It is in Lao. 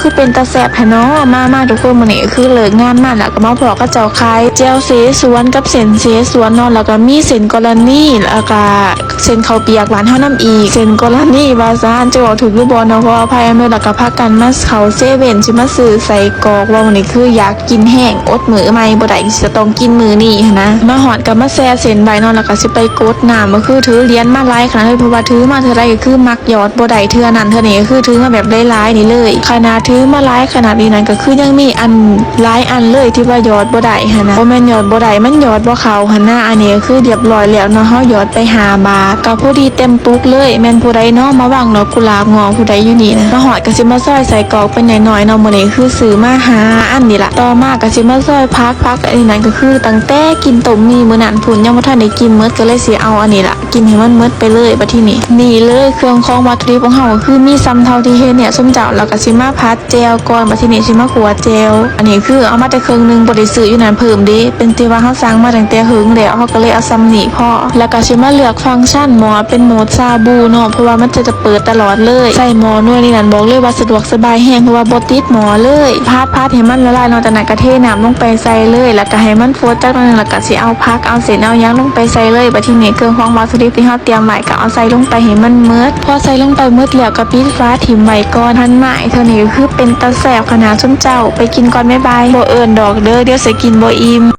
ຄືເປັນຕາແຊບແທ້ເນາະ. ມາໆ ທຸກຄົນ ມື້ນີ້ຄືເລີກງານມາແລ້ວກໍມາພໍ້ເຂົາເຈົ້າຂາຍແຈ່ວເສສວນກັບເສັ້ນເສສວນເນາະ ແລ້ວກໍມີເສັ້ນກໍລະນີ ແລ້ວກໍເສັ້ນເຂົ້າປຽກບ້ານເຮົານຳອີກ. ເສັ້ນກໍລະນີວ່າຊັ້ນ ຈະເວົ້າຖືກຫຼືບໍ່ເນາະ ຂໍອະໄພນຳເດີ. ແລ້ວກໍພາກັນມາເຂົ້າເຊເວັ່ນ ຊິມາຊື້ໄສ້ກອກ ວ່າມື້ນີ້ຄືຢາກກິນແຮງ ອົດມື້ໃໝ່ບໍ່ໄດ້ ຊິຕ້ອງກິນມື້ນີ້ຫັ້ນນະ. ມາຮອດກໍມາແຊ່ເສັ້ນໄວ້ເນາະ ແລ້ວກໍຊິໄປກົດນ້ຳ ກໍຄືຖືຫຼຽນມາຫຼາຍຂະໜາດເລີຍ ເພາະວ່າຖືມາເທື່ອໃດກໍຄືມັກ ຢອດບໍ່ໄດ້ເທື່ອນັ້ນເທື່ອນີ້ ຄືຖືມາແບບຫຼາຍໆນີ້ເລີຍ. ຂະໜາດຖືມາຫຼາຍຂະໜາດນີ້ນັ້ນ ກໍຄືຍັງມີອັນຫຼາຍອັນເລີຍທີ່ວ່າຢອດບໍ່ໄດ້ຫັ້ນນະ. ບໍ່ແມ່ນຢອດບໍ່ໄດ້ ມັນຢອດບໍ່ເຂົ້າຫັ້ນນະ. ອັນນີ້ກໍຄືຮຽບຮ້ອຍແລ້ວເນາະ ເຮົາຢອດໄປຫ້າບາດ ກໍພໍດີເຕັມປຸກເລີຍ. ແມ່ນຜູ້ໃດເນາະມາວາງດອກກຸຫຼາບງອກຜູ້ໃດຢູ່ນີ້ນະ. ມາຮອດກໍຊິມາຊອຍໄສ້ກອກເປັນໜ້ອຍໆເນາະ ມື້ນີ້ຄືຊື້ມາຫ້າອັນນີ້ລະ. ຕໍ່ມາກໍຊິມາຊອຍຜັກ ຜັກອັນນີ້ນັ້ນກໍຄືຕັ້ງແຕ່ກິນຕົ້ມໝີ່ມື້ນັ້ນພຸ້ນ ຍັງບໍ່ທັນໄດ້ກິນໝົດ ກໍເລີຍຊິເອົາອັນນີ້ລະ ກິນໃຫ້ມັນໝົດໄປເລີຍ. ບັດທີນີ້ ນີ້ເລີຍ ເຄື່ອງຂອງວັດຖຸດິບຂອງເຮົາກໍຄືມີສ່ຳເທົ່າທີ່ເຫັນເນຍ ສົມເຈົ້າ. ແລ້ວກໍຊິມາຜັດແຈ່ວກ່ອນ ບັດທີນີ້ຊິມາຂົ້ວແຈ່ວ. ອັນນີ້ຄືເອົາມາແຕ່ເຄິ່ງໜຶ່ງ ບໍ່ໄດ້ຊື້ຢູ່ນັ້ນເພີ່ມເດ້ ເປັນທີ່ວ່າເຮົາສັ່ງມາຕັ້ງແຕ່ເຫິງແລ້ວ ເຮົາກໍເລີຍເອົາສ່ຳນີ້ພໍ. ແລ້ວກໍຊິມາເລືອກຟັງຊັນໝໍ້ ເປັນໂໝດຊາບູເນາະ ເພາະວ່າມັນຈະ ຈະເປີດຕະຫຼອດເລີຍ. ໃສ່ໝໍ້ໜ່ວຍນີ້ນັ້ນ ບອກເລີຍວ່າສະດວກສະບາຍແຮງ ເພາະວ່າບໍ່ຕິດໝໍ້ເລີຍ. ຜັດ ຜັດໃຫ້ມັນລະລາຍເນາະ ຈາກນັ້ນກໍເທນ້ຳລົງໄປໃສ່ເລີຍ ແລ້ວກໍໃຫ້ມັນຟົດຈັກໜ້ອຍໜຶ່ງ ແລ້ວກໍຊິເອົາຜັກ ເອົາເສັ້ນ ເອົາຫຍັງລົງໄປໃສ່ເລີຍ. ບັດທີນີ້ເຄື່ອງຂອງວັດຖຸດິບທີ່ເຮົາຕຽມໄວ້ ກໍເອົາໃສ່ລົງໄປໃຫ້ມັນໝົດ. ພໍໃສ່ລົງໄປໝົດແລ້ວ ກໍປິດຝາຖິ້ມໄວ້ກ່ອນ. ຫັ້ນມາເທົ່ານີ້ກໍຄືເປັນຕາແຊບຂະໜາດ ຊຸມເຈົ້າໄປກິນກ່ອນ ບາຍບາຍ. ບໍ່ເອີ້ນດອກເດີ ດຽວຊິກິນບໍ່ອີ່ມ.